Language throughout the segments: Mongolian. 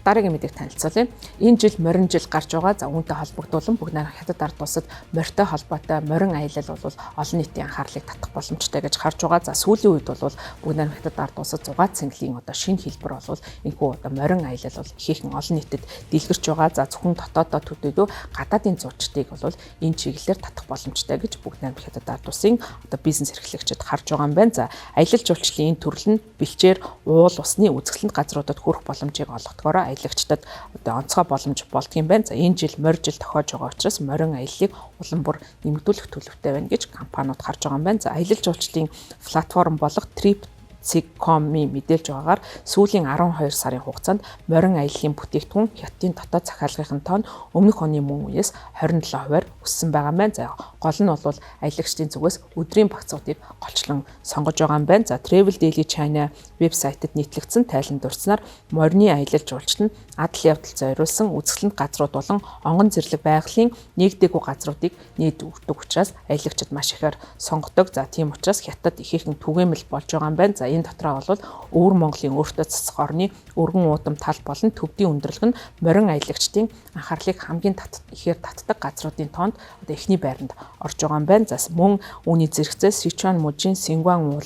Дараагийн мэдээг танилцуулъя. Энэ жил морин жил гарч байгаа. За, үүнтэй холбогдуулан бүгд найрамдах Хятад ард улсад морьтой холбоотой морин аялал бол олон нийтийн анхаарлыг татах боломжтой гэж харж байгаа. За, сүүлийн үед бол бүгд найрамдах Хятад ард улсад зугаат цэнгэлийн одоо шинэ хэлбэр бол энэхүү одоо морин аялал бол ихээхэн олон нийтэд дэлгэрч байгаа. За, зөвхөн дотоодоо төдийдөө гадаадын зуучдыг бол энэ чиглэлээр татах боломжтой гэж бүгд найрамдах Хятад ард улсын одоо бизнес эрхлэгчид харж байгаа юм байна. За, аялал жуулчлалын энэ төрөл нь бэлчээр, уул, усны үзэсгэлэнт газруудад хүрэх боломжийг олгодгоороо аялагчдад одоо онцгой боломж болдго юм байна. За, энэ жил морь жил тохиож байгаа учраас морин аяллыг улам бүр нэмэгдүүлэх төлөвтэй байна гэж компаниуд харж байгаа юм байна. За, аялал жуулчлалын платформ болох Trip.com-ийн мэдээлж байгаагаар сүүлийн 12 сарын хугацаанд морин аяллаа бүтээгдэхүүн Хятадын дотоод захиалгын тоон өмнөх оны мөн үеэс 27%-аар өссөн байгаа юм байна. За, гол нь бол аялагчдын зүгээс өдрийн багцуудыг голчлон сонгож байгаа юм байна. За, Travel Daily China вебсайтад нийтлэгдсэн тайлан дурдсанаар морины аялал жуулчлал нь адал явдал зориулсан үзэсгэлэнт газрууд болон онгон зэрлэг байгалийн нээгдээгүй газруудыг нээд өгдөг учраас аялагчид маш ихээр сонгодог. За, тийм учраас Хятад ихээхэн түгээмэл болж байгаа юм байна. За, энэ дотроо бол өвөр Монголын өөртөө цэцэх орны өргөн уудам тал болон төвдийн өндөрлөг нь морин аялагчдын анхаарлыг хамгийн ихээр татдаг газруудын тоонд одоо эхний байранд орж байгаа юм байна. За, мөн үүний зэрэгцээ Сичуан мужийн Сингуан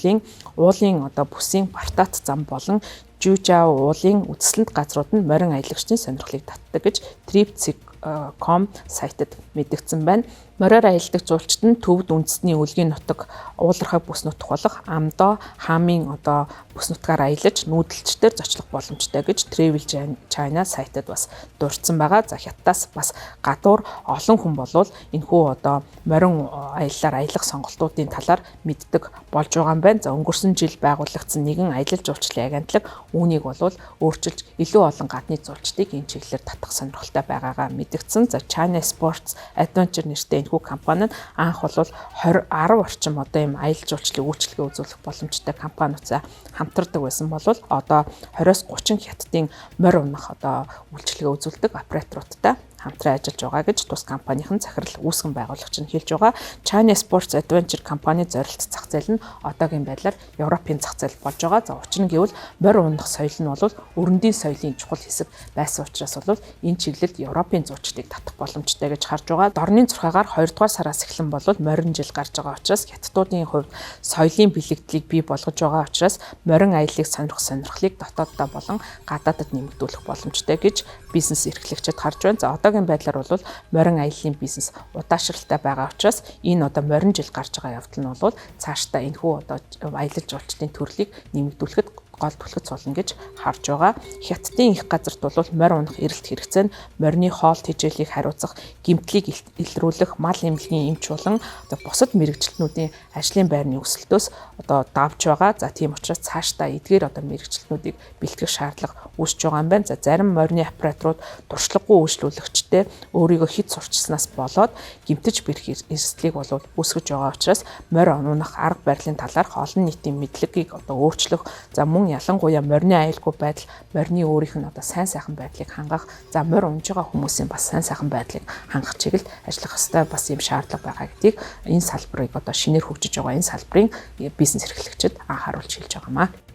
уулын одоо бүсийн Бартат зам болон Жужао уулын үзэсгэлэнт газрууд нь морин аялагчдын сонирхлыг татдаг гэж Trip.com сайтад мэдэгдсэн байна. Мориор аялдаг жуулчид нь төвд үндэсний өлгийн нутаг, уулархаг бүс нутаг болох Амдо, Хамын одоо бүс нутгаар аялаж нүүдэлчдээр зочлох боломжтой гэж Travel China сайтад бас дурдсан байгаа. За, Хятадаас бас гадуур олон хүн болвол энэхүү одоо морин аяллаар аялах сонголтуудын талаар мэддэг болж байгаа юм байна. За, өнгөрсөн жил байгуулагдсан нэгэн аялал жуулчлалын агентлаг үүнийг болвол өөрчилж илүү олон гадны зуулчдыг энэ чиглэлээр татах сонирхолтой байгаагаа мэдэгдсэн. За, China Sports Adventure нэртэй энэхүү компани нь анх бол 20 10 орчим одоо ийм аялал жуулчлалын үйлчилгээ үзүүлэх боломжтой компаниудтай хамтардаг байсан бол одоо 20-оос 30 Хятадын морь унах одоо үйлчилгээ үзүүлдэг операторуудтай хамтран ажиллаж байгаа гэж тус компанийн захирал үүсгэн байгуулагч нь хэлж байгаа. China Sports Adventure компани зорилт зах зээл нь одоогийн байдлаар Европын зах зээл болж байгаа. За, учир нь гэвэл морь унах соёл нь бол өрөндийн соёлын чухал хэсэг байсан учраас бол энэ чиглэлд Европын зуучдыг татах боломжтой гэж харж байгаа. Дорны зурхаагаар 2 дугаар сараас эхлэн бол морин жил гарч байгаа учраас Хятадуудын хувьд соёлын бэлэгдлийг бий болгож байгаа учраас морин аяллыг сонирхох сонирхлыг дотооддоо болон гадаадад нэмэгдүүлэх боломжтой гэж бизнес эрхлэгчид харж байна. За, одоогийн байдлаар бол морин аяллаа бизнес удаашралтай байгаа учраас энэ одоо морин жил гарч байгаа явдал нь бол цаашдаа энэхүү одоо аялал жуулчлалын төрлийг нэмэгдүүлэхэд гол түлхэц болно гэж харж байгаа. Хятадын их газарт бол морь унах эрэлт хэрэгцээ нь морины хоол тэжээлийг хариуцах, гэмтлийг илрүүлэх, мал эмнэлгийн эмч болон одоо бусад мэргэжилтнүүдийн ажлын байрны өсөлтөөс одоо давж байгаа. За, тийм учраас цаашдаа эдгээр одоо мэргэжилтнүүдийг бэлтгэх шаардлага үүсэж байгаа юм байна. За, зарим морины операторууд туршлагагүй үйлчлүүлэгчтэй өөрийгөө хэд сурчсанаас болоод гэмтэж бэрх эрсдлийг бол үүсгэж байгаа учраас морь унах арга барилын талаарх олон нийтийн мэдлэгийг одоо өөрчлөх, за мөн ялангуяа морины аюулгүй байдал, морины өөрийнх нь одоо сайн сайхан байдлыг хангах, за морь унж байгаа хүмүүсийн бас сайн сайхан байдлыг хангах чиглэлд ажиллах ёстой бас юм шаардлага байгаа гэдгийг энэ салбарыг одоо шинээр хөгжиж байгаа энэ салбарын бизнес эрхлэгчид анхааруулж хэлж байгаа юм аа.